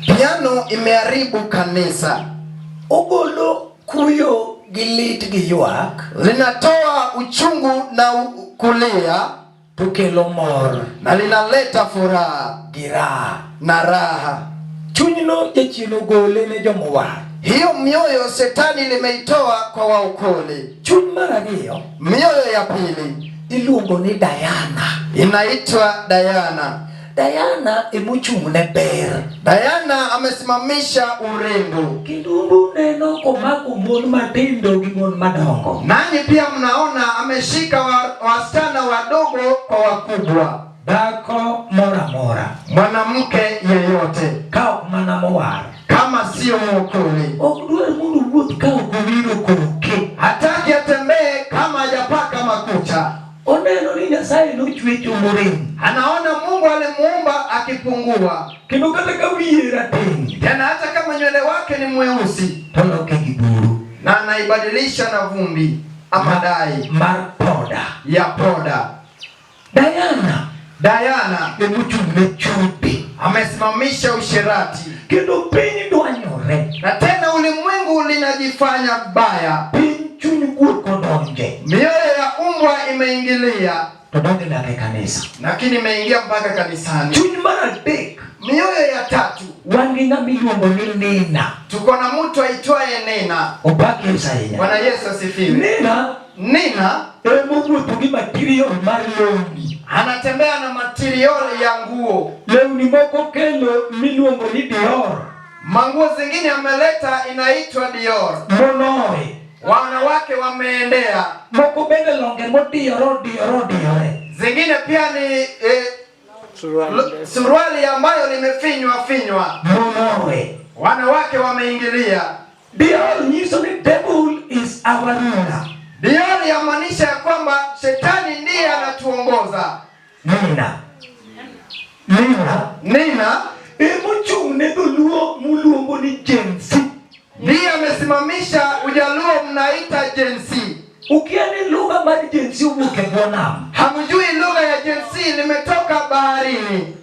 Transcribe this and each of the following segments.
Piano imeharibu kanisa. Ogolo kuyo gi lit gi ywak. Linatoa uchungu na kulia. To kelo mor. Na linaleta furaha gi raha. Na raha. Chunyno jachien ogole ne jomowar. Hiyo mioyo shetani limeitoa kwa waokole. Chuny mar ariyo. Mioyo ya pili iluongo ni Diana. Inaitwa Diana. Diana emochung' ne ber. Diana amesimamisha urembo. Kendo uneno komako mon matindo gi mon madongo. Nanyi pia mnaona ameshika wasichana wadogo kwa wakubwa. Dhako moro amora. Mwanamke yeyote. Ka ok mana mowar. Kama sio mwokole. Ok dwar mondo owuoth ka ok owiro koke. Hataki atembee kama hajapaka makucha. Oneno ni Nyasaye nochwecho morem. Anaona Mungu alimuumba akipungua. Kendo kata ka wiye rateng'. Tena hata kama nywele wake ni mweusi. To oloke gi buru. Na anaibadilisha na vumbi ama dai mar poda. Ya poda. Diana. Diana emochung' ne chode. Amesimamisha usherati. Kendo piny dwanyore. Na tena ulimwengu linajifanya baya. Piny chuny guok odonje. Mioyo ya umbwa imeingilia. To donjo nyaka e kanisa. Lakini imeingia mpaka kanisani. Chuny mar adek. Mioyo ya tatu. Wan gi ng'ama iluongo ni Nina. Tuko na mtu aitwaye Nina. Opak Yesu ahinya. Bwana Yesu asifiwe. Nina Nina emowuotho gi material mar lewni. Anatembea na material ya nguo. Lewni moko kelo miluongo ni Dior. Manguo zingine ameleta inaitwa Dior. Monoe. Wanawake wameendea. Moko bende longe modiyore odiyore odiyore. Zingine pia ni suruali ambayo limefinywa finywa. Monoe. Wanawake wameingilia. Dior nyiso ni devil is our ruler. Dior yamaanisha ya kwamba shetani ndiye anatuongoza. Nina. Nina. Nina emochung' ne dholuo muluongo ni Gen Z. Ndiye amesimamisha ujaluo mnaita Gen Z. Ukia ni lugha mar Gen Z owuok e bwo nam. Hamjui lugha ya Gen Z limetoka baharini.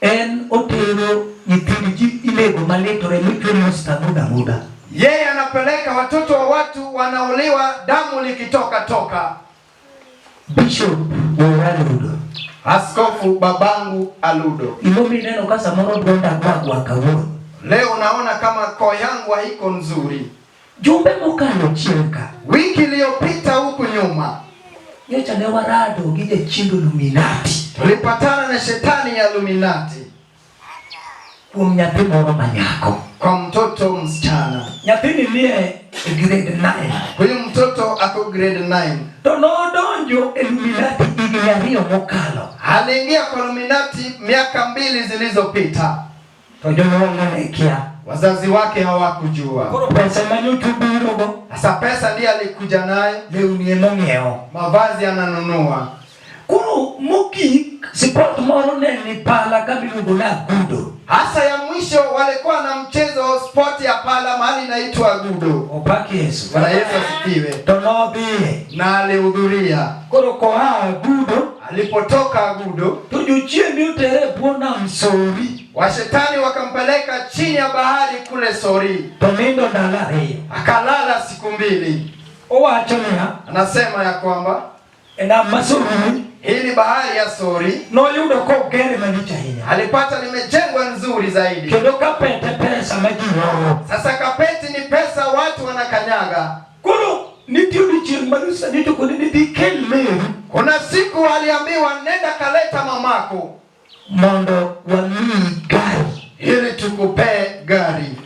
En otero nyithind ji inego malitore michwe musta muda muda. Yeye anapeleka watoto wa watu wanauliwa damu likitoka toka. Bishop Wuora Aludo. Askofu babangu Aludo. Gimomiyo ineno ka samoro dwonda gwagwa kawuono. Leo unaona kama koo yangu haiko nzuri. Jumbe mokalo chien ka. Wiki iliyopita huku nyuma. Nyocha ne warado gi jachiend Illuminati. Tulipatana na shetani ya Illuminati. Kuom nyathi moro manyako. Kwa mtoto msichana. Nyathini nie e grade 9. Huyu mtoto ako grade 9. To nodonjo e Illuminati higni ariyo mokalo. Aliingia kwa Illuminati miaka 2 zilizopita. To jonyuolne ne kia. Wazazi wake hawakujua. Koro pesa manyocha obirogo. Sasa pesa ndiye alikuja naye. Lewni ema ong'iewo. Mavazi ananunua. Koro mogik sport moro ne ni pala kama iluongo ni agudo. Hasa ya mwisho walikuwa na mchezo sport ya pala mahali inaitwa agudo. Opak Yesu. Bwana Yesu asifiwe. To nodhiye. Na alihudhuria. Koro koa agudo, alipotoka agudo, to jochiende otere e bwo nam Sori. Washetani wakampeleka chini ya bahari kule Sori. To nindo ndalo ariyo. Akalala siku 2. Owacho niya, anasema ya kwamba e nam ma Sori, hii ni bahari ya Sori, noyudo kogere malich ahinya. Alipata limejengwa nzuri zaidi. Kendo kapete pesa ma ji oro. Sasa kapeti ni pesa watu wanakanyaga. Koro nitie odiechieng' ma Musa nito kode ni dhi kel meru. Kuna siku aliambiwa nenda kaleta mamako mondo wamiyi gari, ili tukupee gari.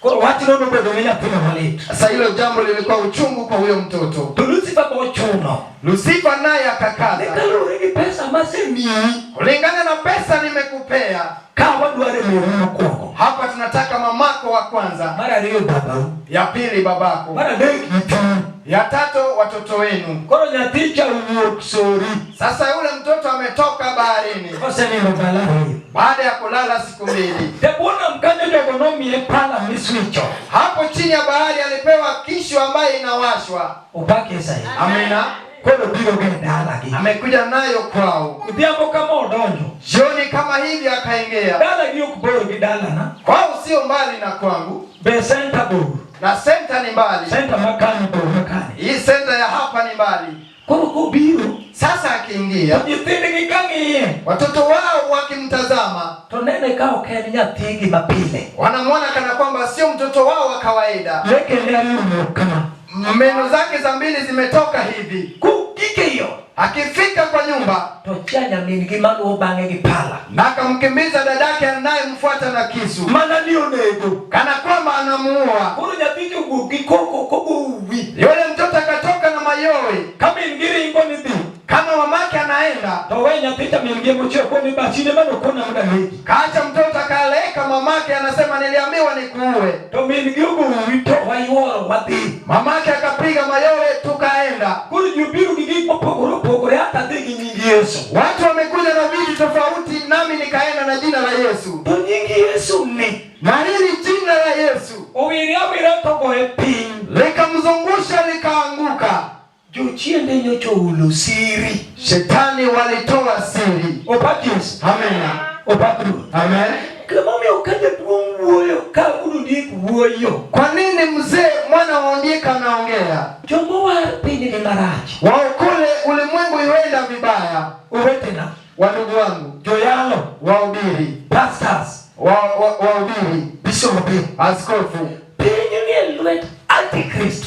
Koro wachno nobedo ne nyathino malit. Sasa hilo jambo lilikuwa uchungu kwa huyo mtoto. To Lucifer bochuno. Lucifer naye akakaza. Ne kaluwore gi pesa masemiyi. Kulingana na pesa nimekupea. Ka wadwaro meru mokwongo. Hapa tunataka mamako wa kwanza. Mar ariyo babau. Ya pili babako. Mar adek nyithiu. Ya tatu watoto wenu. Koro nyathi cha owuok Sori. Sasa yule mtoto ametoka baharini. Osenindo ndalo ariyo. Baada ya kulala siku 2. E bwo nam kanyo jogo nomiye pala miswicho. Hapo chini ya bahari alipewa kishu ambaye inawashwa. Opak Yesu ahinya. Amina. Koro biro go e dalagi. Amekuja nayo kwao. Odhiambo kama odonjo. Jioni kama hivi akaingia. Dalagi ok bor gi dalana. Kwao sio mbali na kwangu, Be center bor. Na center ni mbali. Center makani bor makani. Hii center ya hapa ni mbali. Koro kobiro, Sasa akiingia, to nyithindgi ka ng'iye, watoto wao wakimtazama, to nene ka ok en nyathigi mapile. Wanamwona kana kwamba sio mtoto wao wa kawaida. Lekene ariyo owuok kama. Meno zake za mbili zimetoka hivi. Kogik ei ot, Akifika kwa nyumba, to chia nyamin-gi maluwo bang'e gi pala. Na akamkimbiza dadake anayemfuata na kisu, Mana ni onego. Kana kwamba anamuua. Koro nyathi owuok gi koko kogo uwi. Yule mtoto akatoka na mayowe, Ka min gi ringo ni dhi, kama mamake anaenda, to we nyathi cha min gi emochiew koni bachine manokona muda negi. Kaacha mtoto akaleka mamake, anasema niliambiwa nikuue. To min gi ogo uwi to wayuoro wadhi. Mamake akapiga mayowe, tukaenda. Koro ji obiro gi gik mopogore opogore hata dhi gi nying Yesu. Watu wamekuja na vitu tofauti, nami nikaenda na jina la Yesu. To nying Yesu ni Na hili jina la Yesu owire awira to goye piny. Likamzungusha likaanguka. Jochiende nyocha ohulo siri. Shetani walitoa siri. Opak Yesu. Amina. Opak Ruoth. Amen. Gimomiyo ka jaduong' wuoyo ka Ondiek wuoyo. Kwa nini mzee mwana wa Ondiek anaongea? Jomowar piny ni marach. Waokole ulimwengu iwenda vibaya. Owetena. Wandugu wangu, Joyalo. Wahubiri. Pastors. Wahubiri. Bishobe. Askofu. Piny ni e lwet Antichrist.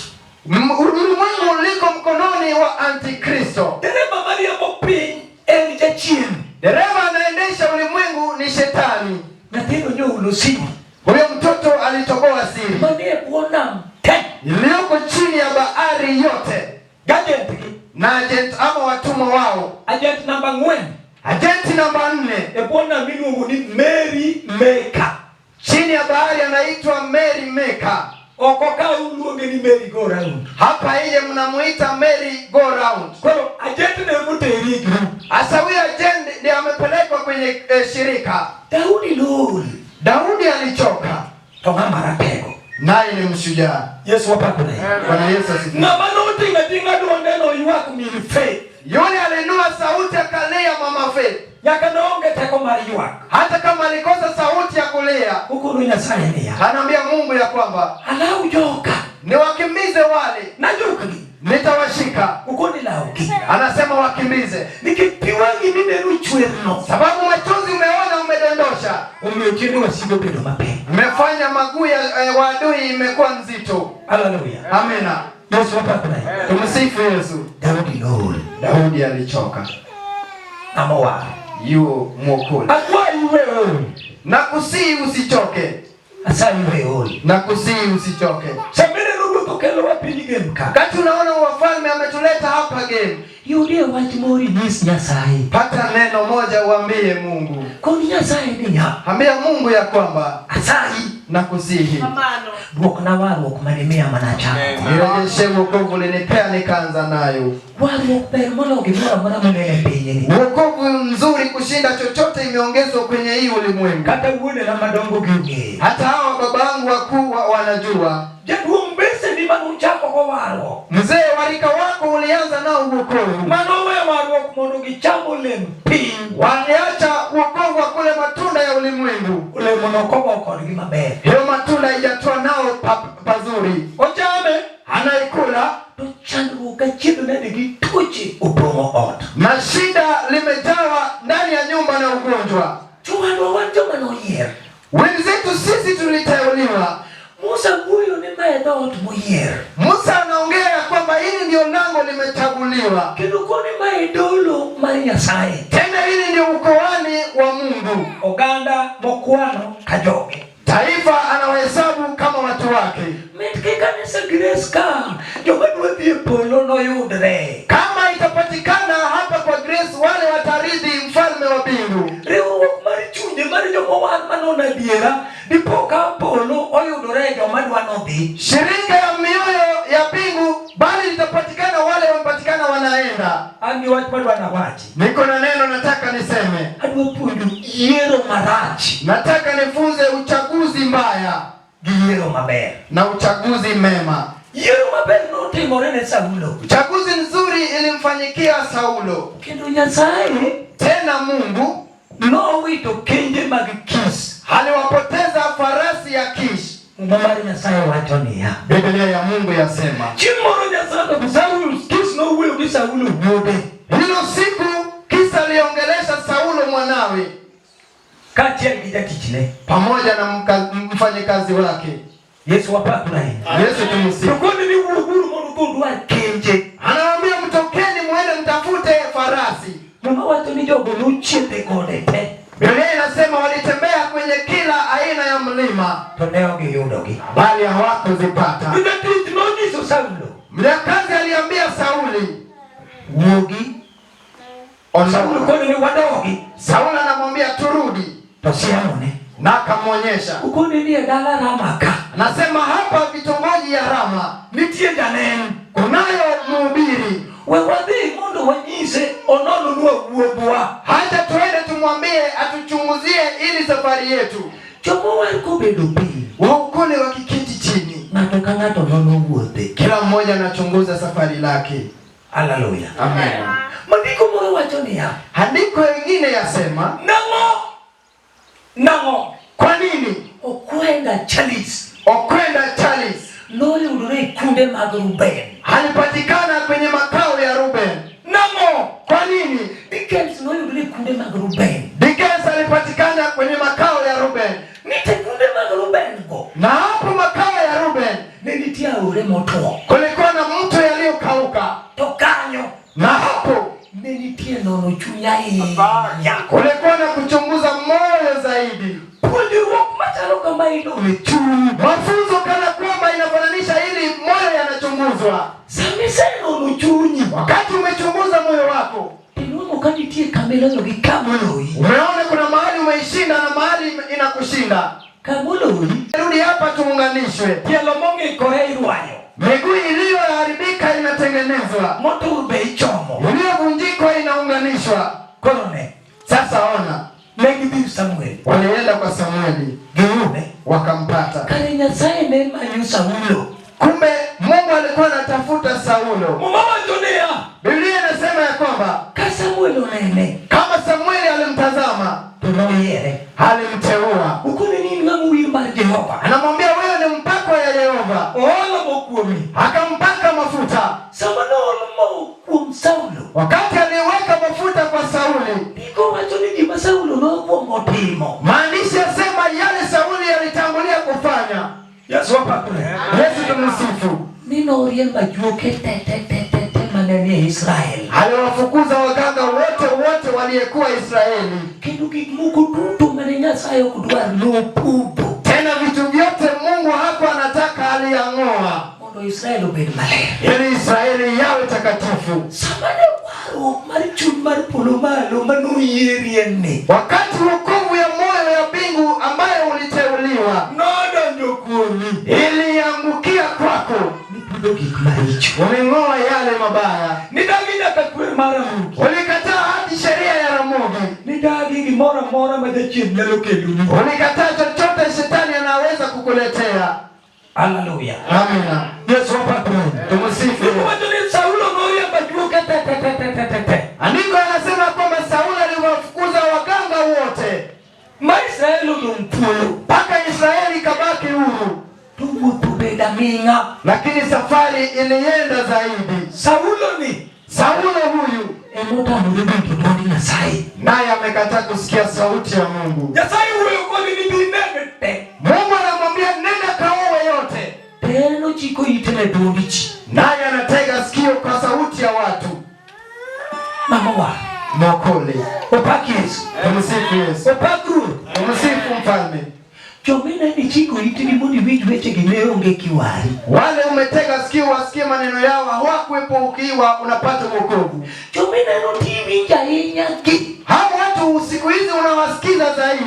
Ulimwengu uliko mkononi wa Antikristo. Dereba mariembo piny en jachien. Dereva anaendesha ulimwengu ni shetani. Nyathino nyohulo siri. Huyo mtoto alitoboa siri Manie bwo nam te. iliyoko chini ya bahari yote. Gagent gi. Na agent ama watumwa wao. Agent namba 4. Agenti namba 4. E bwo nam iluongo ni Mary Maker. Chini ya bahari anaitwa Mary Maker. Oko ka uluonge ni Mary Go Round. Hapa ile mnamuita Mary Go Round. Koro agent ne moteri e group. Asa huyo agent ndiye amepelekwa kwenye shirika. Daudi nool. Daudi alichoka. To ng'ama ratego. Naye ni mshujaa. Yesu wapakore. Bwana Yesu asifiwe. Ng'ama noting'o ating'a duonde no ywak min Faith. Yule alinua sauti akalia mama Faith. Nyaka noonge teko mar ywak. Hata kama alikosa sauti ya kulia, Okono Nyasaye niya. Anaambia Mungu ya kwamba Alaw joka. Niwakimbize wale. Najukgi. Nitawashika. Ukoni lawgi. Anasema wakimbize. Nikech pi wang'i mineno chwerno. Sababu machozi umeona umedondosha. Omiyo tiende wasigu obedo mapek. Umefanya maguu ya waadui imekuwa nzito. Haleluya. Amina. Yesu wapakore. Tumsifu Yesu. Daudi nool. Daudi alichoka. Ng'ama owar. Yu mwokole. Akwayi we ol. Nakusihi usichoke. Asayi we ol. Nakusihi usichoke. Samiri ruoth okelowa piny Gem ka. Wakati unaona wafalme ametuleta hapa Gem. Yudie wach moro inyis Nyasaye. Pata neno moja uambie Mungu. Kon Nyasaye niya. Ambia Mungu ya kwamba Asayi. Nakusihi. Dwokna warruok mane imiya manachako. Nirejeshe wokovu ulinipea nikaanza nayo. Warruok ber moloyo gimoro amora moneno e pinyni. Wokovu mzuri kushinda chochote imeongezwa kwenye hii ulimwengu. Kata wuonena madongo gi ong'eyo. Hata hawa baba yangu wakuu wanajua. Jaduong' mbeseni mane uchako go warruok. Mzee warika wako ulianza nao wokovu. Mano we warruok mondo gicham olemb piny. Waliacha wokovu wa kule matunda ya ulimwengu. Olemo no ok ogo kodgi maber. Hiyo matunda haijatoa nao pazuri. Ochame. Anaikula. To chandruok achiel nade gi tuoche opong'o ot. Na shida limejawa ndani ya nyumba na ugonjwa. Jowadwa wan joma noyier. Wenzetu sisi tuliteuliwa. Musa wuoyo ni mae dhoot moyier. Musa anaongea ya kwamba hili ndio lango limechaguliwa. Kendo koni mae dolo mar Nyasaye. Tena hili ndio ukoani wa Mungu. Oganda mokwano ka joge. Taifa anawahesabu kama watu wake. Mit ki kanisa Grace ka, joma dwa dhi e polo noyudre. Kama itapatikana hapa kwa Grace, wale watarithi mfalme wa mbingu. Riwruok mar chunje mar joma war manono adiera, dipo ka polo oyudore joma dwa nodhi. Shirika ya mioyo ya mbingu, bali litapatikana wale wamepatikana wanaenda. An gi wach madwa nawachi. Niko na neno nataka niseme. Adwa puonjo yiero marach. Nataka nifunze uchaguzi mbaya gi yiero maber. Na uchaguzi mema. Yiero maber notimore ne Saulo. Uchaguzi mzuri ilimfanyikia Saulo. Kendo Nyasaye tena Mungu nowito kenje mag Kis. Aliwapoteza farasi Muma mar Nyasaye wacho niya. Biblia ya Mungu yasema. Chieng' moro Nyasaye Saul Kis nowuoyo gi Saulo wuode. Hilo siku Kis aliongelesha Saulo mwanawe kaachiel gi jatichne pamoja na mfanyikazi wake. Yesu wapakre ahinya. Yesu tumsifu. To koni ni wuoguru mondo udhi udwar kenje. Anawaambia mtokeni muende mtafute farasi. Muma wacho ni jogo nochiedhe gode te. Biblia inasema walitembea kwenye kila aina ya mlima, to ne ok giyudogi, bali hawakuzipata. Jatich nonyiso Saulo. Mjakazi aliambia Sauli, wuogi. Saulo koni ni wadogi. Saulo anamwambia turudi, To siamone na akamwonyesha. Ukoni ni e dala Rama ka. Anasema hapa vitongoji ya Rama nitie janen, kunayo mhubiri. We wadhi mondo wanyise ononwa wuodhwa. Hacha tuende tumwambie atuchunguzie ili safari yetu. Joma kobedo piny, Waokole wakiketi chini, ng'ato ka ng'ato nono wuodhe, kila mmoja anachunguza safari lake. Haleluya, amen. Maandiko moro wacho niya, andiko lingine yasema, nang'o kwa nini Okwenda Charles Okwenda Charles noyudore e kunde mag Ruben, alipatikana kwenye makao ya Ruben? Nang'o kwa nini Dickens noyudore e kunde mag Ruben? Dickens alipatikana kwenye makao ya Ruben. Nitie kunde mag Ruben go, na hapo makao ya Ruben ne nitie aore motwo, kulikuwa na mto yaliyokauka, to kanyo na hapo ne nitie nono chuny ahinya, kulikuwa na kuchunguza moyo zaidi. Puonjruok machalo kama inono chuny, mafunzo kana kwamba inafananisha ili moyo yanachunguzwa. Sama isenono chunyi, wakati umechunguza moyo wako, tinwang'o ka nitie kama iloyo gi kama oloyi. Umeona kuna mahali umeishinda na mahali inakushinda. Kama oloyi, rudi hapa tuunganishwe. Tielo mong'ikore irwayo, miguu iliyoharibika inatengenezwa, motur be ichomo, iliyovunjikwa inaunganishwa. Koro ne sasa ona, ne gidhi Samuel, walienda kwa Samueli giyude, wakampata. Kare Nyasaye ne manyo Saulo. Kumbe Mungu alikuwa anatafuta Saulo. Muma wacho niya, Biblia inasema ya kwamba ka Samuel onene, kama Samueli alimtazama, to noyiere, alimteua. Ukone ni in ng'ama owir mar Jehova, anamwambia wewe ni mpakwa ya Yehova. Oolo mo kuomi, akampaka mafuta. Sama noolo mo kuom Saulo, wakati aliweka mafuta kwa Sauli, ndiko wacho ni gima Saulo nokwongo timo, maandishi yasema yale Sauli alitangulia kufanya. Yesu wapakre. Yesu tumsifu. Ni noriembo ajuoke te te te te te mane nie Israel, aliwafukuza waganga wote wote waliyekuwa Israeli, kendo gik moko duto mane Nyasaye ok dwar nopudho, tena vitu vyote Mungu hakuwa anataka aliyang'oa, mondo Israel obed maler, ili Israeli yawe takatifu. Sama ne warruok mar chuny mar polo malo manoyierie ni, wakati wokovu ya moyo ya mbingu ambayo uliteuliwa nodonjo kuomi, iliangukia kwako, nipudho gik maricho, uling'oa yale mabaya, nidagi nyaka kwer mar Ramogi, ulikataa hadi sheria ya Ramogi, nidagi gimoro amora ma jachien nyalo keloni, ulikataa chochote shetani anaweza kukuletea. Haleluya, Amina. Yesu wapakre. Tumsifu. Wacho ni Saulo noriembo ajuoke te te te te te te te, Andiko anasema kwamba Saulo aliwafukuza waganga wote ma Israel odong' thuolo, mpaka Israeli ikabaki huru, to wuoth obedo aming'a. lakini safari ilienda zaidi. Saulo ni Saulo huyu emotamore winjo dwond Nyasaye. naye amekataa kusikia sauti ya Mungu. Nyasaye wuoyo kode ni dhi ineg te, Mungu anamwambia nenda kaowe yote, to en ochiko ite ne dwond ji. naye anatega sikio kwa sauti ya watu. Mama wa Mokole, opak Yesu, tumsifu Yesu, opak Ruoth. tumsifu mfalme. Joma ineno ichiko itgi mondo iwinj wechegi ne onge kiwari. Wale umetega sikio wasikie maneno yao, hawakuwepo ukiwa unapata wokovu. Joma ineno tiwinjo ahinya gi, Hao watu siku hizi unawasikiza zaidi,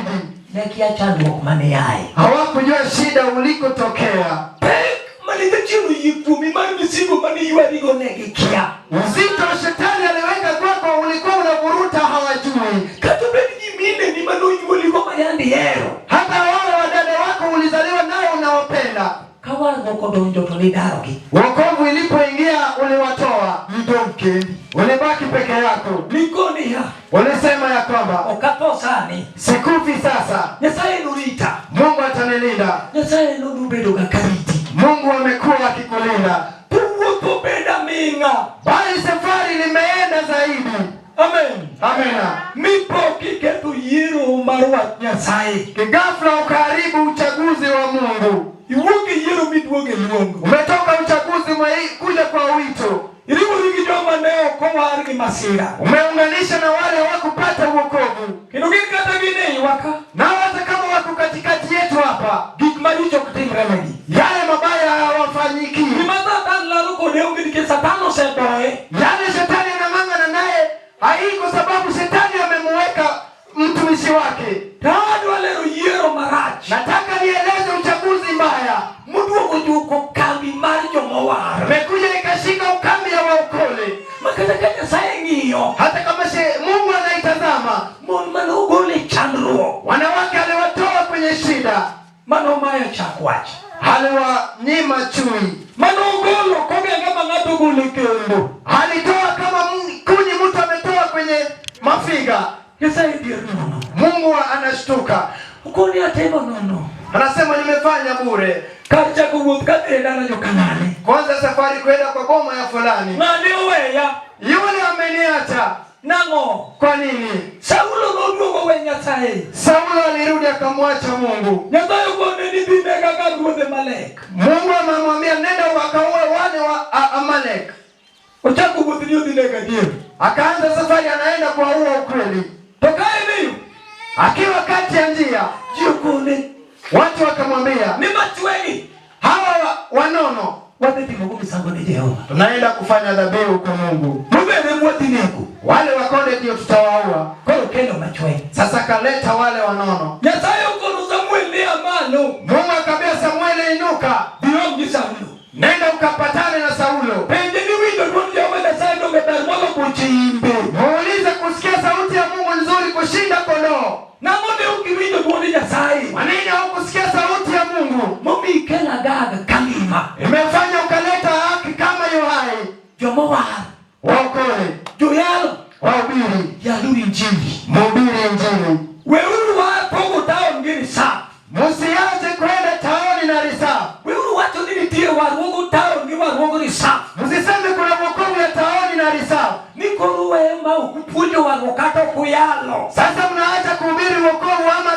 ne kia chandruok mane iaye. hawakujua shida ulikotokea. Pek mane jachien oyie kuomi mar mizigo mane iywarigo ne gikia. Uzito shetani aliweka kwako ulikuwa unavuruta, hawajui. Kata obed gi mineni mane onyuoligo ma yande ihero, Hata wale wadada wako ulizaliwa nao unawapenda, walienda. Ka warruok odonjo to nidarogi. Wokovu ilipoingia uliwatoa, Nidong' kendi. ulibaki peke yako. Nikoni ya. Ulisema ya kwamba Ok atho sani. sikufi sasa, Nyasaye norita. Mungu atanilinda. Nyasaye nobedo ga kariti. Mungu amekuwa akikulinda, To wuoth obedo aming'a. bali safari limeenda zaidi. Amen. Amina. Mipo kiketho yiero mar wach Nyasaye. Kighafla ukaharibu uchaguzi wa Mungu. Iwuok e yiero miduogo e luong. Umetoka uchaguzi umekuja kwa wito, Iriwori gi joma ne ok owar gi masira. umeunganisha na wale hawakupata uokovu, Kendo gin kata gin e iwa ka. na hata kama wako katikati yetu hapa, Gik maricho ok timre negi. yale mabaya hawafanyiki. Gima Satan laro kode onge nikech Satan oseboye. Yale shetani anang'ang'ana naye haiko sababu shetani amemuweka mtumishi wake. To adwa lero yiero marach. Nataka nieleze uchaguzi mbaya Moduogo juko kambi mar jomowar. imekuja ikashika ukambi ya waokole, Ma kata ka Nyasaye ng'iyo, hata kama Mungu anaitazama. mon mane ogol e chandruok, Wanawake aliwatoa kwenye shida, mane omayo chak wach, aliwanyima chui, mane ogolo kogenge ma ng'ato ogolo e kendo. alitoa kama kuni mtu ametoa kwenye mafiga. Nyasaye dhier nono. Mungu anashtuka, Okoni atimo nono. anasema nimefanya bure. Kar chako wuoth kadhi e dala jokanane. Kwanza safari kwenda kwa boma ya fulani, Ng'ane oweya. yule ameniacha. Nang'o? Kwa nini? Saulo noduogo we Nyasaye. Saulo alirudi akamwacha Mungu. Nyasaye okone ni dhi nega ka ruodhe Malek. Mungu amemwambia nenda wakaue wane wa Amalek. Ochako wuoth ni odhi nego adier. Akaanza safari, anaenda kuwaua ukweli. To ka en e yo, Akiwa kati ya njia, ji okone watu wakamwambia, ni machwegi hawa wanono wadhi timogo misango ne Jehova. tunaenda kufanya dhabihu kwa Mungu, Mobede mwadhi nego. wale wakonde ndio tutawaua. Koro kelo machwegi. Sasa kaleta wale wanono. Nyasaye okono Samuel ni a malo. Mungu akamwambia Samueli, inuka, Dhi rom gi Saulo. nenda ukapatane na Saulo, Penje ni winjo duond Jehova Nyasaye donge ber molo buche imbe. muulize kusikia sauti ya Mungu nzuri kushinda kondoo. Nang'o ne ok iwinjo duond Nyasaye? Kwa nini haukusikia sauti ya Mungu? Momiyo ikelo Agag kangima. Imefanya ukaleta haki kama yuhai. Jomowar, Waokole, joyalo, wahubiri, yaluru injili. mhubiri Injili. Weuru war pogo taon gi risap. Msiache kwenda taoni na risafu. Weuru wacho ni nitie warruogo taon gi warruogo risap. Msiseme kuna wokovu ya taoni na risafu. Ni koro weyo ma ok upuonjo warruok kata ok uyalo. Sasa mnaacha kuhubiri wokovu ama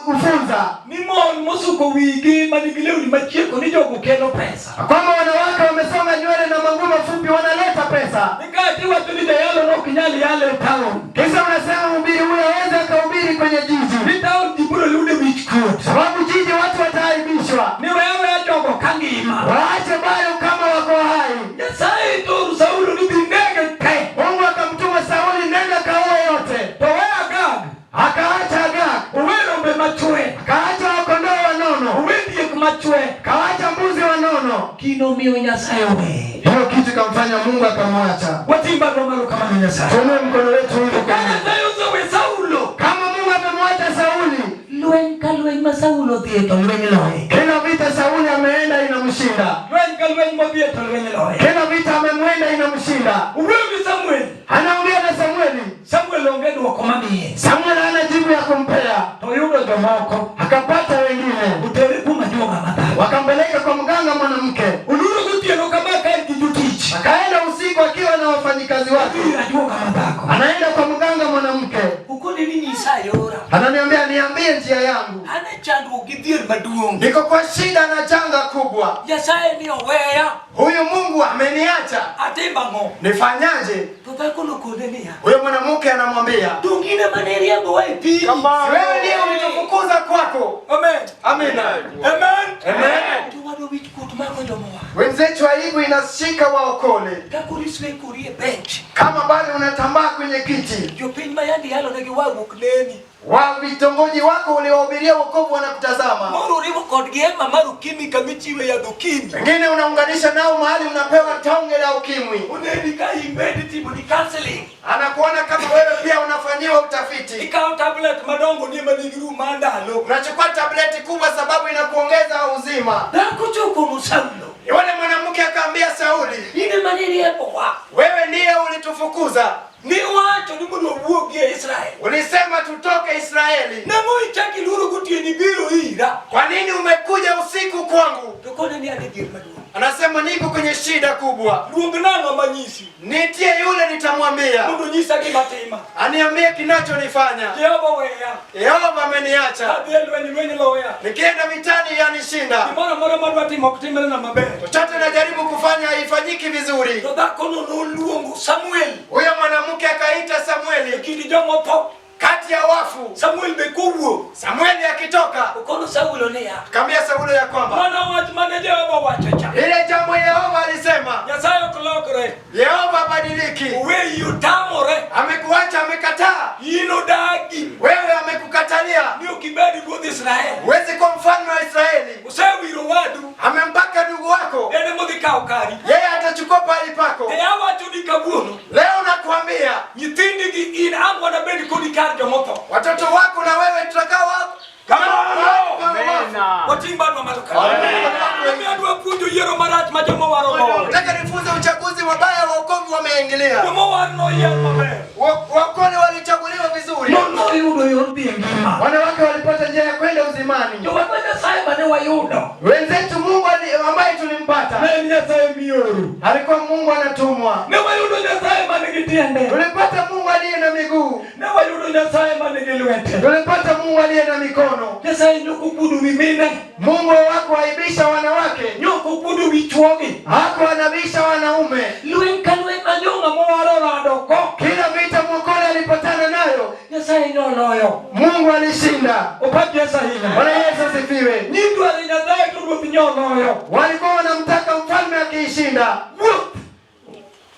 kufunza Ni mon mosuko wigi manigi lewni machieko ni jogo kelo pesa. kwamba wanawake wamesonga nywele na manguo mafupi wanaleta pesa. Ni kati iwacho ni jayalo no ok nyal yalo e taon. Kisha unasema mhubiri huyo hawezi akahubiri kwenye jiji, Ni taon ji biro yude wich kuot. sababu jiji watu wataaibishwa. Ni weyo weya jogo kangima. Waache bayo kama wako hai. Nyasaye toro Saulo ni dhi nege te. Mungu akamtuma Sauli, nenda kaue yote. To we Agag, Akaacha Agag, owe rombe machwe, akaacha wakondoo wanono, owe diek machwe. akaacha mbuzi wanono. Gino miyo Nyasaye oweye. Hiyo kitu ikamfanya Mungu akamwacha. Watim badwa malo kamano Nyasaye. Tuinue mkono wetu hivi Ka kwa Mungu. Nyasaye osewe Saulo, Kama Mungu amemwacha Sauli, lweny ka lweny ma Saulo odhiye to lweny loye. kila vita Sauli ameenda inamshinda, Lweny ka lweny modhiye to lweny loye. kila vita amemwenda inamshinda. Owuoyo gi Samuel. Anaongea na Samueli, Samuel onge dwoko mamiye. Samueli hana jibu ya kumpea, To oyudo jomoko akapata wengine otere kuom ajuoga madhako. wakampeleka kwa mganga mwanamke. Oluro gotieno kama ka en gi jotich. Akaenda usiku akiwa na wafanyikazi wake, Odhi ir ajuoga madhako. anaenda kwa mganga mwanamke, Okone ni nyisa yora. ananiambia niambie njia yangu, An e chandruok gi dhier maduong'. niko kwa shida na janga kubwa, Nyasaye ni oweya. huyu Mungu ameniacha, Atim ang'o? nifanyaje? To dhakono okone niya. Huyo mwanamke anamwambia, Donge in ema ne iriembowa e piny? si wewe ndiye ulitufukuza kwako. Amen. Amina. Amen. Amen. To wadwa wich kuot mako jomowar. Wenzetu, aibu inashika waokole, Ka koro iswekori e bench, kama bado unatambaa kwenye kiti jopiny ma yande iyalonegi warruok neni. wa vitongoji wako uliwahubiria wokovu wanakutazama, Moro oriwo kodgi hema mar ukimwi kamichiwe yadh ukimwi. wengine unaunganisha nao mahali unapewa tonge la ukimwi, Oneni ka imed timoni counseling. anakuona kama wewe pia unafanyiwa utafiti. Ikawo tablet madongo ni ema nigi rum mar ndalo. Unachukua tableti kubwa sababu inakuongeza uzima. Dhako Cha okono Saulo. Yule mwanamke akaambia Sauli, In ema niriembowa. wewe ndiye ulitufukuza, Niwacho ni mondo wawuogi e Israel. ulisema tutoke Israeli. Nang'o ichako iluoro gotieno ibiro ira? Kwa nini umekuja usiku kwangu? To kone ni an e dhier maduong'. Anasema niko kwenye shida kubwa, Luong nang'o manyisi nitie yule nitamwambia mondo onyisa gima tima. aniambie kinachonifanya. Jehova weya. Yehova ameniacha, Adhi e lweny, lweny loya. nikienda vitani yanishinda, Gimoro amora madwa timo ok timre na maber. chochote najaribu kufanya haifanyiki vizuri. To dhakono noluongo Samuel Huyo mwanamke akaita e Samueli kind jomotho. kati ya wafu. Samuel be kowuok. Samueli akitoka Okono Saulo niya. akamwambia Saulo ya kwamba Mana wach mane Jehova owacho cha. ile jambo Yehova alisema, Nyasaye ok lokre. Yehova habadiliki. Oweyi otamore. Amekuacha, amekataa In odagi. wewe, amekukatalia. Ni ok ibed ruodh Israel. Huwezi kuwa mfalme wa Israeli. Osewiro wadu. Amempaka ndugu wako, En emodhi kawo kari. yeye atachukua pahali pako. To awacho ni kawuono. Leo nakwambia Nyithindi gi in ang' wanabed kodi kar jomotho. watoto wako na wewe tutakaa wapo kama wafu. Wating' badwa malo ka. Omiyo adwa puonjo yiero marach ma joma waro goyo. Nataka nifunze uchaguzi wabaya wa wokovu wameingilia. Joma war noyier maber. Wakole walichaguliwa vizuri, Noyudo yor dhi e ngima. Wanawake walipata njia ya kwenda uzimani. Jowadwa Nyasaye mane wayudo. Wenzetu Mungu ambaye tulimpata Ne en Nyasaye mioro. alikuwa Mungu anatumwa. Ne wayudo Nyasaye man gi tiende. Tulipata Mungu aliye na miguu, Ne wayudo Nyasaye man gi lwete. tulipata Mungu aliye na mikono. Nyasaye nyok okuodo wi mine. Mungu hakuaibisha wanawake, Nyok okuodo wi chwogi. hakuanabisha wanaume. Lweny ka lweny ma jong'a mowaro rado ko. Kila vita Mwokozi alipatana nayo, Nyasaye noloyo. Mungu alishinda. Opak Yesu ahinya. Bwana Yesu asifiwe. Nidwaro Nyasaye to ruoth nyoloyo. Walikuwa wanamtaka mfalme akiishinda. Wuoth.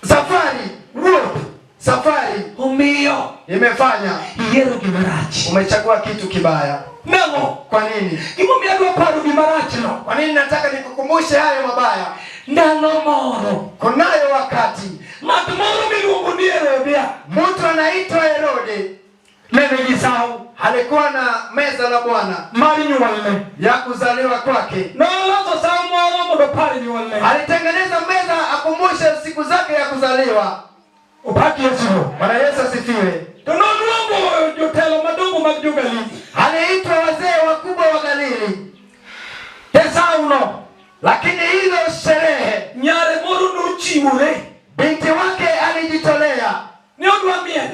Safari, Wuoth. safari Omiyo imefanya iyiero gima rach. umechagua kitu kibaya. Nang'o? Kwa nini? Gimomiyo adwa paro gima rachno. Kwa nini nataka nikukumbushe hayo mabaya? Ndalo moro Kunayo wakati ng'at moro miluongo ni Herodia mtu anaitwa Herode ne nigi sawo alikuwa na meza la Bwana mar nyuolne. ya kuzaliwa kwake. Noloso sawo moro mondo opar nyuolne. Alitengeneza meza akumbushe siku zake ya kuzaliwa. Opak Yesu. Bwana Yesu asifiwe. To noluongo jotelo madongo mag jo-Galili. Aliitwa wazee wakubwa wa Galili, E sawono, lakini hilo sherehe, nyare moro nochiwore binti wake alijitolea, ni odwa miel.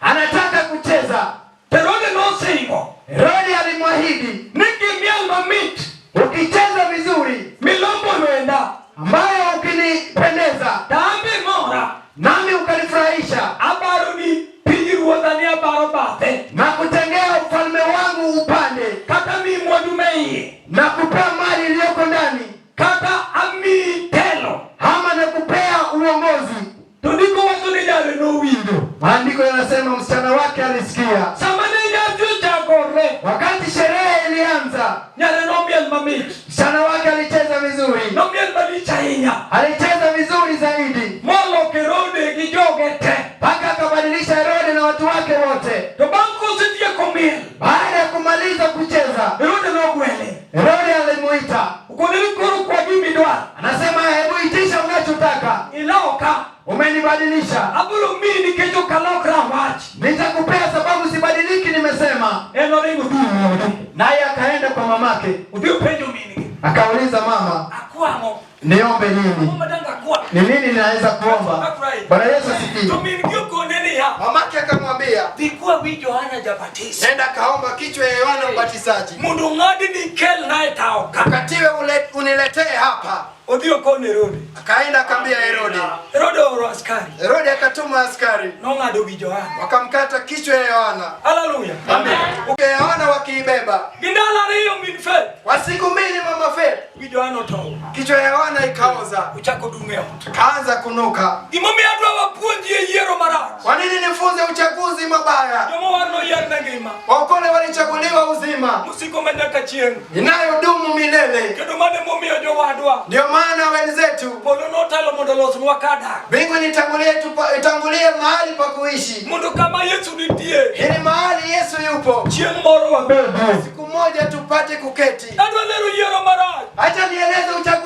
anataka kucheza. To Herode nosingo Herode alimwahidi, ni gimiel mamit ukicheza vizuri, milombo lwenda ambayo ukinipendeza to an be mora nami ukanifurahisha abaro ni pinyruodha ni abaro bathe na kutengea ufalme wangu upande kata miyi mwandu me iye na kupea mali iliyoko ndani, kata amiyi telo. ama na kupea uongozi. To ndiko wacho ni nyare nowinjo. Maandiko yanasema msichana wake alisikia. Sama ne nyasi ochakore, Wakati sherehe ilianza, nyare nomiel mamit, msichana wake alicheza vizuri, nomiel malich ahinya alicheza vizuri zaidi moloko Herode gi joge te. mpaka akabadilisha Herode na watu wake wote. To bang' kosetieko miel, Baada ya kumaliza kucheza, Herode nogwele. Herode alimuita, Okone ni koro kwa gimidwaro, anasema hebu itisha unachotaka, iloka umenibadilisha, abiro miyi nikech ok alokra wach. nitakupea sababu sibadiliki, nimesema. En oringo odhi ir wuode. Naye akaenda kwa mamake, Odhi openjo min-gi. akauliza mama, Akwang'o? niombe Ang'o nini? madang akwa? Ni nini ninaweza kuomba? Bwana Yesu To asifiwe. min-gi okone niya, Mamake akamwambia, dhi kwa wi Johana Jabatiso nenda kaomba kichwa ya Yohana Mbatizaji, mondo ong'adni ikelna e tawo ka. ukatiwe uniletee hapa. Odhi okone Herode. Akaenda akaambia Herode. Herode ooro askari. Herode akatuma askari Nong'ado wi Johana. wakamkata kichwa ya Yohana. Haleluya. Amen. Ya Yohana wakiibeba Gi ndalo ariyo min Faith, kwa siku mbili, mama Faith, wi Johana otow. kichwa ya Yohana ikaoza, Ochako dung' e ot. kaanza kunuka. Gimomiyo adwa wapuonji e yiero marach. Kwa nini nifunze uchaguzi mabaya? Joma war noyier ne ngima. Waokole walichaguliwa uzima Mosiko ma nyaka chieng'. inayodumu milele. Kendo mano emomiyo jowadwa Ndio maana wenzetu, polo notelo mondo olosnwa kar dak. mbingu nitangulie, itangulie mahali pa kuishi, Mondo kama Yesu nitie, ili mahali Yesu yupo, chieng' moro wabedie. siku moja tupate kuketi. Adwa lero yiero marach. Acha nieleze uchaguzi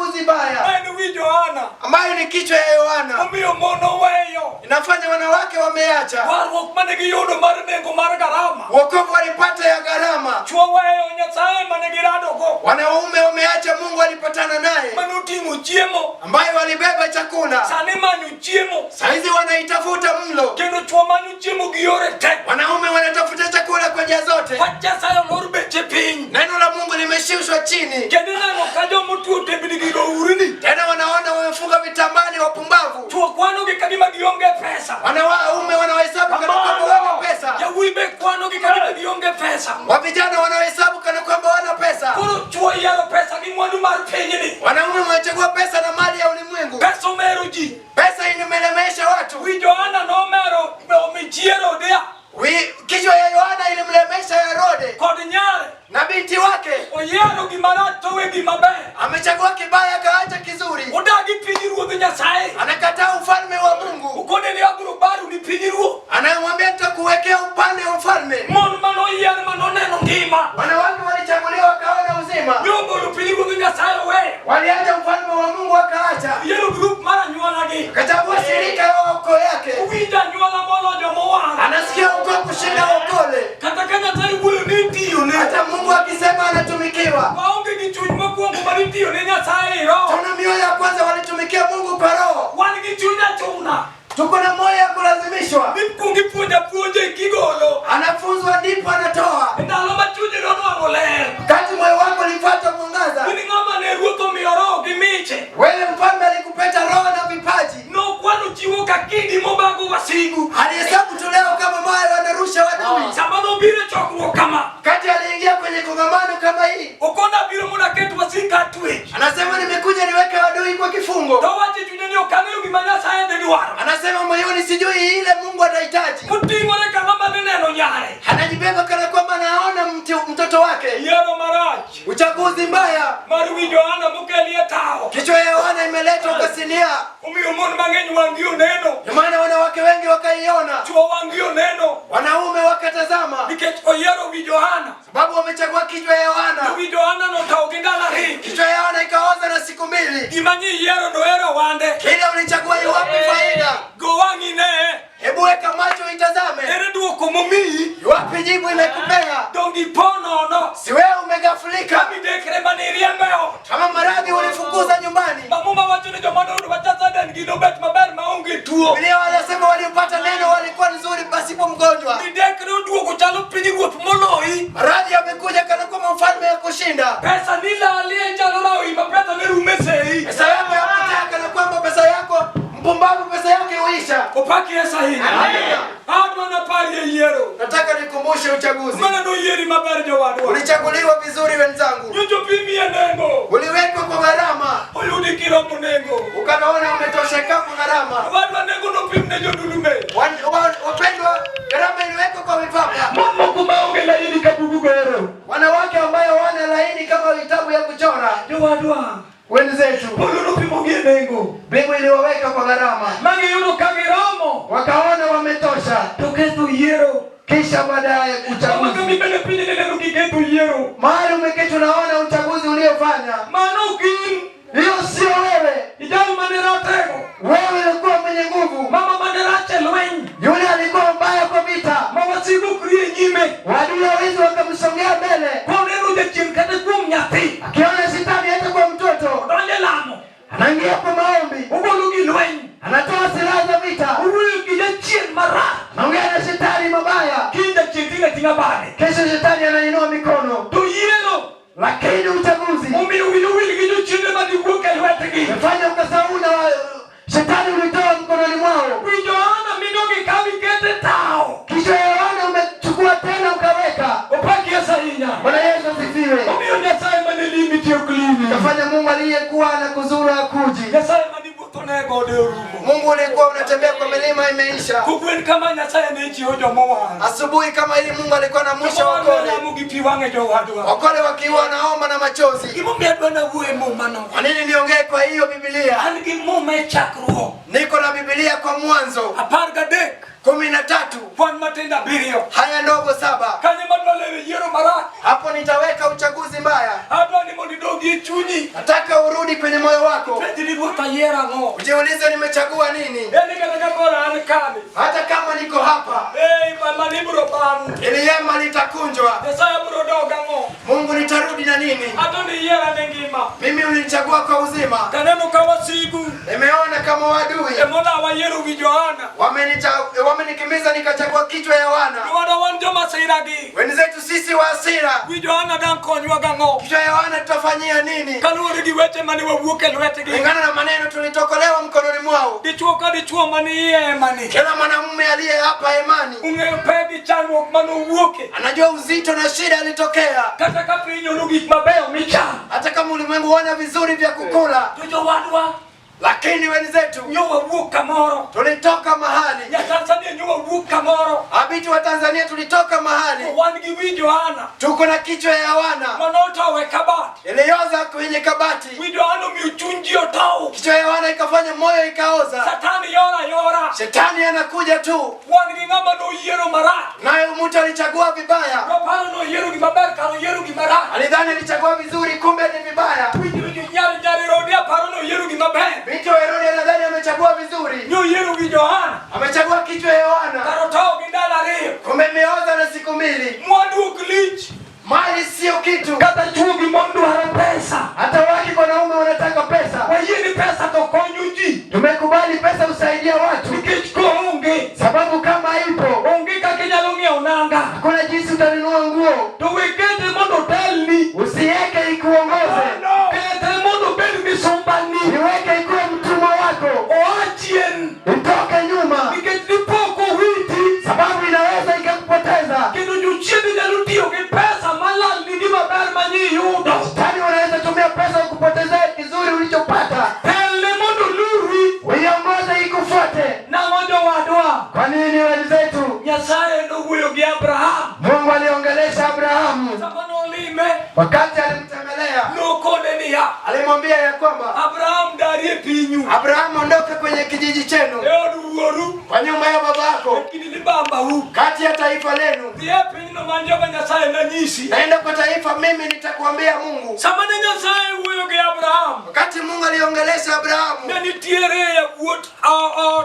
kichwa ya Yohana. Omiyo mon oweyo. Inafanya wanawake wameacha Warruok mane giyudo mar nengo mar garama. wokovu walipata ya gharama. Chwo weyo Nyasaye mane giradogo. Wanaume wameacha Mungu walipatana naye, Mane oting'o chiemo. ambaye walibeba chakula. Sani manyo chiemo. Saizi wanaitafuta mlo. Kendo chwo manyo chiemo gi yore te. Wanaume wanatafuta chakula kwa njia zote. Wach Nyasaye olor beche piny. Neno la Mungu limeshushwa chini. Kendo ineno ka jomotuo tembnigi rourni. Tena wanaona wamefunga vitambaa wapumbavu. Chwo kwanogi ka gima gionge pesa. Wanaume wanahesabu kana kwamba wana pesa. Yawuoyi be kwanogi ka gima gionge pesa. Wa vijana wanahesabu kana kwamba wana pesa. Koro chwo yiero pesa gi mwandu mar pinyni. Wanaume wanachagua pesa na mali ya ulimwengu. Pesa omero ji. Pesa imelemesha watu. Wi Johana nomero omi Herodia Kichwa ya Yohana ilimlemesha Herode kod nyare. na binti wake. Oyiero gima rach to we gima ber. Amechagua kibaya akaacha kizuri. Odagi piny ruodh Nyasaye. Anakataa ufalme wa Mungu. Okone ni abiro baru ni piny ruoth. Anamwambia nitakuwekea upande wa ufalme. Mon manoyier manoneno ngima. Wanawake walichaguliwa wakaona uzima, Nobolo piny ruodh Nyasaye oweyo. waliacha ufalme wa Mungu wakaacha, Yiero grup mar anyuolagi. akachagua shirika ya ukoo yake. Owinjo anyuola moloyo jomowar. Anasikia ukoo kushinda ukole. Kata ka Nyasaye wuoyo ni itiyone. Hata Mungu akisema anatumikiwa. Waonge gi chuny mokwongo mar itiyo ne Nyasaye e roho. Tuna mioyo ya kwanza walitumikia Mungu kwa roho, Wan gi chuny achuna. tuko na moyo ya kulazimishwa. Mikwongo ipuonjo apuonja e kigolo. Anafunzwa ndipo anatoa. E ndalo ma chunyi nonwang'o ler. Kati moyo wako ulifuata mwangaza, In ng'ama ne ruoth omiyo roho gi miche. wewe mfalme alikupeta roho na vipaji. Nokwano chiwo ka kidi mobago wasigu. Alihesabu toleo kama mawe wanarusha wadui. Sama nobiro e chokruok kama, Kati aliingia kwenye kongamano kama hii, okona biro mondo aket wasika twech. anasema nimekuja niweke wadui kwa kifungo. To owacho e chunye ni ok ang'eyo gima Nyasaye dhi dwaro. Anasema moyoni, sijui ile Mungu anahitaji. Oting'ore ka ng'ama dhi neno nyare. Anajibeba kana kwamba anaona mtoto wake. Yiero marach Uchaguzi mbaya, mar wi Johana mokelie tawo. kichwa ya Yohana imeletwa kwa sinia. Omiyo mon mang'eny wang'gi oneno. Ndio maana wanawake wengi wakaiona, Chwo wang'gi oneno. wanaume wakatazama, Nikech oyiero wi Johana. sababu wamechagua kichwa ya To Yohana. wi Johana notawo gi ndalo ariyo. Kichwa ya Yohana ikaoza na siku 2. Gima nyiyiero no ero wande. Kile ulichagua iwapi faida? Go wang'i ne. Hebu weka macho itazame, Ere duoko momiyi. iwapi jibu imekupea? Donge ipo nono. Si wewe umegafulika Midekre mane iriembo e ot. kama maradhi ulifukuza nyumbani. Ma Muma wacho ni joma noyudo wach Nyasaye dendgi nobet maber maonge tuo. Biblia wanasema waliopata neno walikuwa nzuri pasipo mgonjwa. Midekre oduogo chalo piny ruoth moloyi. Maradhi yamekuja kana kwamba mfalme ya kushinda. Pesa nilalie chalo rawi ma pesa ne rume sei. Pesa yako yapotea kana kwamba pesa yako mpumbavu, pesa yake huisha. Opaki Yesu ahinya. Amina. Adwa naparie yiero. Nataka nikumbushe uchaguzi. Mana noyieri maber jowadwa. Ulichaguliwa vizuri wenzangu, Nyocha opimie nengo. uliwekwa kwa gharama, Oyudi kiromo nengo. ukaona umetosheka kwa gharama. Owadwa nengo nopim ne jodulume. Wapendwa, gharama iliwekwa kwa mipaka. Mon moko maonge laini ka bugu goro. Wanawake ambayo wana laini kama vitabu ya kuchora, Jowadwa. Wenzetu, Polo nopimogi e nengo. mbingu iliwaweka kwa gharama, Magiyudo ka giromo. wakaona wametosha. To ketho yiero. Kisha baadaye Kama uchaguzi. kama piny neno giketho yiero. Mahali umeketi unaona uchaguzi uliofanya, Mano ok in. hiyo sio wewe. Ijal mane ratego. Wewe ulikuwa mwenye nguvu, Mama mane rach e lweny. yule alikuwa mbaya kwa vita. Ma wasigu ok rie nyime. Wadui wawezi wakamsongea mbele, Koneno jachien kata kuom nyathi. akiona shetani hata kwa mtoto Odonjo e lamo. anaingia kwa maombi, Ogolo gi lweny. anatoa silaha za vita, Owuoyo gi jachien marach. anaongea na shetani mabaya. Kiny jachien ting'o ating'a bade. Kesho shetani anainua mikono, To yiero lakini uchaguzi omiyo wiyi owil gi jochiende madiwuok e lwetgi. umefanya ukasahau na shetani ulitoa mkononi mwao. Wi Johana mino gikaw ikete tawo. Kisha Yohana umechukua tena ukaweka. Opak Yesu ahinya. Bwana Yesu asifiwe. Omiyo Nyasaye mane limi tiyo ok limi. Kafanya Mungu aliyekuwa anakuzuru akuji. Nyasaye mane iwuotho ne gode orumo. Mungu ulikuwa unatembea kwa milima imeisha. Kogwen kama Nyasaye ne chiwo jomowar. Asubuhi kama hili Mungu alikuwa anaamsha Jomowar ne wakole, lamo gi pi wang'e jowadwa. wakole wakiwa wanaomba na machozi. Gimomiyo adwa nawuo e Muma no. Kwa nini niongee kwa hiyo Biblia? An gi Muma e chakruok. Niko na Biblia kwa Mwanzo 13 13 kwan matindo 7. haya ndogo 7. Kanyo madwa lero yiero marach. Hapo nitaweka uchaguzi mbaya. Adwa ni mondo idog Odogi e chunyi. Nataka urudi kwenye moyo wako, Penjri Ruoth ayiero ang'o? ujiulize, nimechagua nini? En kata ka koro an kani. Hata kama niko hapa, Ei, mama ni biro ban. ili hema litakunjwa, Nyasaye biro dog ang'o? Mungu nitarudi na nini? Ato ni yiera ne ngima. Mimi ulinichagua kwa uzima, Kaneno ka wasigu nimeona kama wadui emolawa yiero wi Johana. Wamenikimbiza nikachagua kichwa ya wana Jowadwa wan joma siragi. wenzetu sisi wa hasira. Wi Johana dang konywa gang'o? Kichwa ya wana tutafanyia nini? Kaluwore gi weche mane wawuok e lwetgi. Kulingana na maneno tulitokolewa mkononi mwao. Dichuo ka dichuo mane iye hemani. Kila mwanamume aliye hapa hemani Ung'eyo pek gi chandruok mane owuoke. anajua uzito na shida alitokea. Kata ka piny ono gik mabeyo michamo. Hata kama ulimwengu wana vizuri vya kukula, To jowadwa lakini wenzetu nyo wawuok kamoro. tulitoka mahali. Nyatanzania nyo wawuok kamoro. Abiti wa Tanzania tulitoka To mahali, wan gi wi Johana tuko na kichwa ya wana manotow e kabat. ilioza kwenye kabati. Wi Johana omiyo chuny ji otow. Kichwa ya wana ikafanya moyo ikaoza. Satani yora yora. Shetani anakuja tu, Wan gi ng'ama noyiero marach. naye mtu alichagua vibaya. Noparo noyiero gima ber kar oyiero gima rach. Alidhani alichagua vizuri, kumbe ni vibaya. Winjo nyar nyar Herode aparo noyiero gima ber. Binti wa Herode anadhani amechagua vizuri, Noyiero wi Johana. amechagua kichwa ya Yohana, Kar otow gi ndalo ariyo. kumbe imeoza na siku mbili. Mwandu ok lich. Mali sio kitu, Kata chuo gi mon dwaro pesa. Hata wake kwa wanaume wanataka pesa. Wayie ni pesa to konyo ji. Tumekubali pesa husaidia watu, Nikech koonge, sababu kama ipo onge kaka inyalo ng'iewo nanga. hakuna jinsi utanunua nguo. To we kete mondo otelni. Usiweke ikuongoze, Kete mondo obed misumbani. iweke ikuwe mtumwa wako, Oa chien. utoke nyuma, Nikech dipo kowiti. sababu inaweza ikakupoteza. Kendo jochiende nyalo tiyo gi pesa malalni gima ber ma iyudo. Shetani wanaweza tumia pesa kukupotezea kizuri ulichopata. Telne mondo oluwi. Uiongoze ikufuate. Nang'o jowadwa? Kwa nini wenzetu? Nyasaye nowuoyo gi Abraham. Mungu aliongelesha Abrahamu Sama nolime, wakati alimtembelea, nokone niya, alimwambia ya kwamba Abraham darie pinyu. Abrahamu, ondoka kwenye kijiji chenu, E od wuoru, kwa nyumba ya babako, e kind libambau. kati ya taifa lenu, Dhi e pinyno man Jehova Nyasaye nanyisi. naenda kwa taifa, mimi nitakuambia Mungu. Sama ne Nyasaye wuoyo gi Abraham, Wakati Mungu aliongelesha Abrahamu, ne nitiere yawuot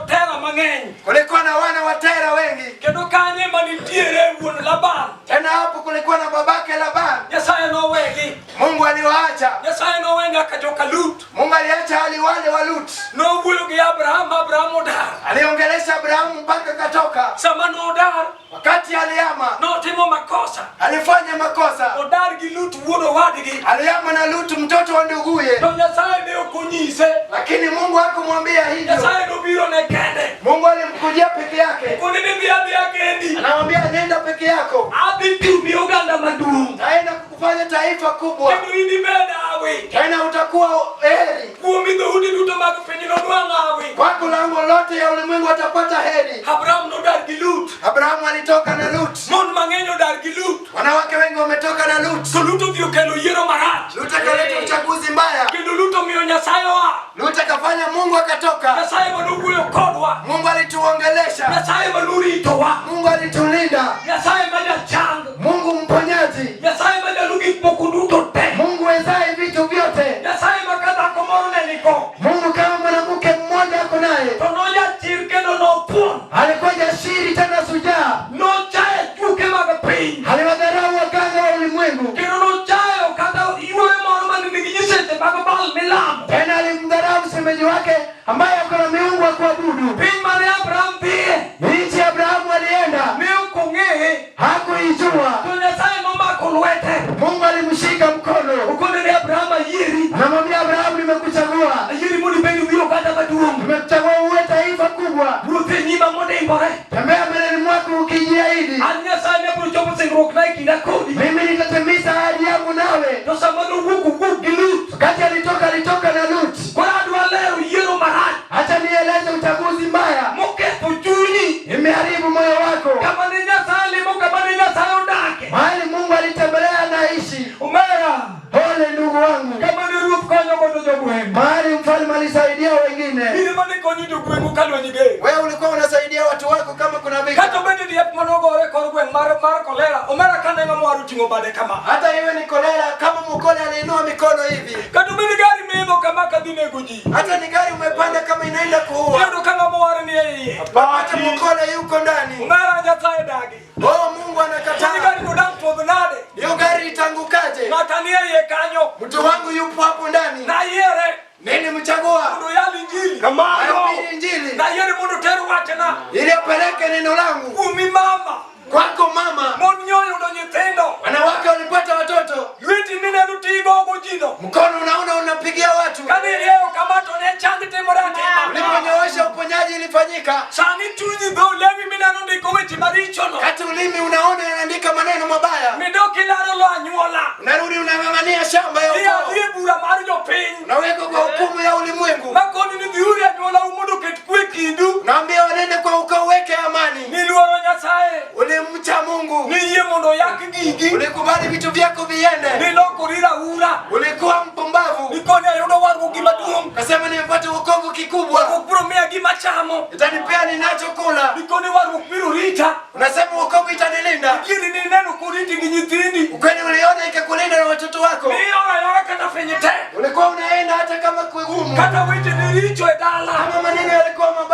Tera mang'eny. kulikuwa na wana wa Tera wengi, Kendo kanye manitiere wuon Laban. tena hapo kulikuwa na babake Laban. Nyasaye nowegi. Mungu aliwaacha, Nyasaye nowe nyaka joka Lut. Mungu aliacha hali wale wa Lut. Nowuoyo gi Abraham, Abraham odar. Aliongelesha Abrahamu mpaka katoka. Sama nodar, Wakati alihama, notimo makosa. alifanya makosa, Odar gi Lut wuon owadgi. alihama na Lut mtoto wa nduguye, To Nyasaye ne ok onyise. lakini Mungu hakumwambia hivyo. Nyasaye nobiro ne kende. Mungu alimkujia peke yake, Koni ni dhi adhiya kendi. anamwambia nenda peke yako, Adhi timi oganda maduong'. naenda kukufanya taifa kubwa, Kendo in ibed hawi. tena utakuwa heri Kuomi dhoudi duto mag piny nonwang' hawi. kwako, lango lote ya ulimwengu watapata heri. Abraham nodar gi Lut. Abrahamu alitoka na Lut, Mon mang'eny odar gi Lut. wanawake wengi wametoka na Lut. To Lut odhi okelo yiero marach. Lut akaleta uchaguzi mbaya, Kendo Lut omiyo Nyasaye oa. Lut akafanya Mungu akatoka. Nyasaye manowuoyo kodwa. Mungu alituongelesha, Nyasaye manoritowa. Mungu alitulinda, Nyasaye ma jachang. Mungu mponyaji, Nyasaye manyalo gik moko duto te. Mungu wezaye vitu vyote, Nyasaye ma ka dhako moro ne niko. Mungu kama mwanamke mmoja ako naye. To nojachir kendo nothuon. Alikuwa jasiri tena shujaa, Nochayo chuke mag piny. aliwadharau waganga wa ulimwengu, Kendo nochayo kata yuore moro mane nigi nyiseche mag Baal milamo. tena alimdharau msemeji wake ambaye ako na miungu wa kuabudu. Piny mane Abraham dhiye Nchi Abrahamu alienda ne ok ong'eye. hakuijua. To Nyasaye nomako lwete. Mungu alimshika mkono, Okone ni Abraham ayieri. anamwambia Abrahamu, nimekuchagua, Ayieri mondo ibed wi oganda maduong'. nimekuchagua uwe taifa kubwa, Wuoth e nyima modimbore. tembea mbeleni mwako ukijiahidi, An Nyasaye ne abiro chopo singruokna e kinda kodi. mimi nitatimiza ahadi yangu nawe. To sama nowuok owuok gi Lut. Wakati alitoka alitoka na Lut. Koro adwa lero yiero marach Acha nieleze uchaguzi mbaya moketho chunyi. imeharibu moyo wako. Kama ne Nyasaye limo, kama ne Nyasaye odake. Mahali Mungu alitembelea anaishi. Omera, Pole ndugu wangu, kama ne ruoth konyo godo jogweng'. mahali mfalme alisaidia wengine, In ema ne Nikonyo jogweng'u ka lweny ger. Wewe ulikuwa unasaidia watu wako kama kuna Kata vita, obed ni diep manogore e kor gweng' mar mar kolera, omera ka neno mwaru ting'o bade kama. hata iwe ni kolera. Kama mukole aliinua mikono hivi, Kata obed ni gari miidho kama kadhi nego ji. hata ni gari umepanda kama inaenda kuua, Iyudo ka ng'ama war ni e iye. hata mukole yuko ndani. Omera Nyasaye dagi. Oh, Mungu Ni anakataa. gari no dang podh nade. Hiyo gari itangukaje? Ng'ata ni e iye kanyo. Mtu wangu yupo hapo ndani, Nayiere nilimchagua mondo oyal injili. ahubiri Injili Nayiere mondo oter wachna. ili apeleke neno langu Kuomi mama. kwako mama. Mon nyoyudo nyithindo. Wanawake walipata watoto, Lweti mineno tigogo jino. mkono unaona unapigia watu. Kane irieyo kama to ne chang timore atima. Uliponyoosha uponyaji ilifanyika. Sani chunyi dho lewi mineno ndiko weche marichono. Kati ulimi unaona yanaandika maneno mabaya, Midok ilaro lo anyuola. unarudi unang'ang'ania shamba ya ukoo, Iadhi e bura mar jopiny. unawekwa kwa hukumu ya ulimwengu. Makoni ni dhiuru e anyuolau mondo oket kwe kindu. Unaambia wanende kwa ukoo, weke amani. Niluoro Nyasaye. Ulimcha Mungu, Niyie mondo oyak gigi. ulikubali vitu vyako viende, Nilokori raura. ulikuwa mpumbavu. Nikoni ayudo warruok gimaduong'. Kasema nimepata wokovu kikubwa, Warruok biro miya gima chamo. itanipea ninachokula. Nikoni warruok biro rita. Unasema wokovu itanilinda. Gini nineno koriti gi nyithindi. Ukweli uliona ikakulinda na watoto wako. Niyoro ayora kata piny tek. Ulikuwa unaenda hata kama kugumu, Kata weche ne richo e dala. kama maneno yalikuwa mabaya.